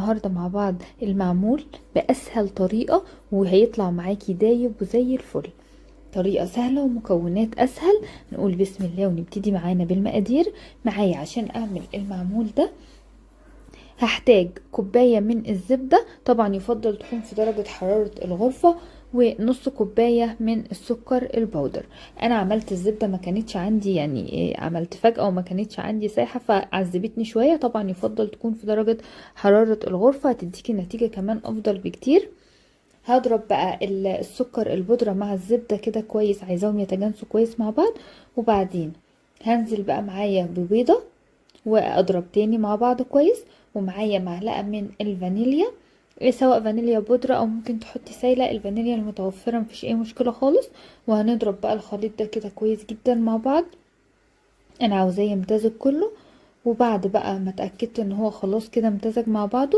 النهاردة مع بعض المعمول بأسهل طريقة، وهيطلع معاكي دايب وزي الفل. طريقة سهلة ومكونات أسهل. نقول بسم الله ونبتدي معانا بالمقادير. معايا عشان أعمل المعمول ده هحتاج كوباية من الزبدة، طبعا يفضل تكون في درجة حرارة الغرفة، ونص كوباية من السكر البودر. انا عملت الزبدة ما كانتش عندي، يعني عملت فجأة وما كانتش عندي سايحة فعذبتني شوية. طبعا يفضل تكون في درجة حرارة الغرفة، هتديكي النتيجة كمان افضل بكتير. هضرب بقى السكر البودرة مع الزبدة كده كويس، عايزاهم يتجانسوا كويس مع بعض. وبعدين هنزل بقى معايا ببيضة واضرب تاني مع بعض كويس، ومعايا معلقة من الفانيليا، سواء فانيليا بودرة او ممكن تحطي سايلة، الفانيليا المتوفرة مفيش اي مشكلة خالص. وهنضرب بقى الخليط ده كده كويس جدا مع بعض، انا عاوزاه يمتزج كله. وبعد بقى ما اتأكدت ان هو خلاص كده امتزج مع بعضه،